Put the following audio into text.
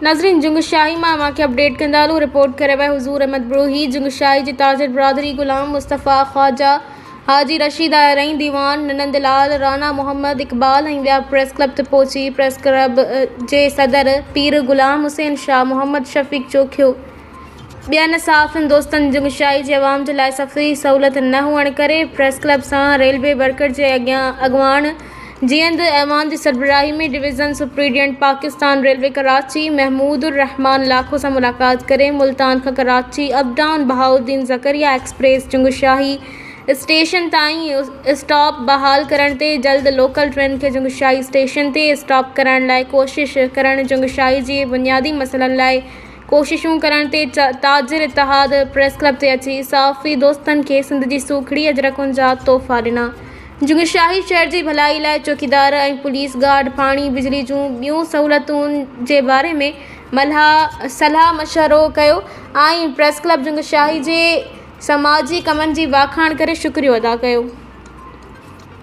ناظرين جنگشاهي مان اوهان کي اپڊيٽ ڪندا هلون رپورٽ ڪري ويا حضور احمد بروهي جنگشاهي جي تاجر برادري غلام مصطفيٰ خواجه حاجي رشيد آرائين ديوان نند لال رانا محمد اقبال ۽ ٻيا پريس ڪلب تي پهچي پريس ڪلب جي صدر پير غلام حسين شاهه محمد شفيق چوکيو ٻين صحافين دوستن جنگشاهي جي عوام جي لاء سفري سهولت نه هئڻ ڪري پريس ڪلب سان ريلوي ورڪر جي اڳيان اڳواڻ جيئند اعواڻ جي سربراهي ۾ division superintendent Pakistan railway Karachi Mahmood ur Rehman Lakho سان ملاقات ڪري ملتان کان Karachi up down Bahauddin Zakariya express Jungshahi station تائين اسٽاپ بحال ڪرڻ تي جلد لوڪل ٽرين کي جنگشاهي اسٽيشن تي اسٽاپ ڪرائڻ لاء ڪوشش ڪرڻ جنگشاهي جي بنيادي مسئلن لاء ڪوششون ڪرڻ تي تاجر اتحاد پريس ڪلب تي اچي صحافي دوستن کي سنڌ جي سوکڙي اجرڪن جا تحفا ڏنا. جنگشاهي شهر جي ڀلائي لاء چوڪيدار ۽ پوليس گارڊ، پاڻي، بجلي جون ٻيون سهولتن جي باري ۾ صلاح مشورو ڪيو ۽ پريس ڪلب جنگشاهي جي سماجي ڪمن جي واکاڻ ڪري شڪريو ادا ڪيو.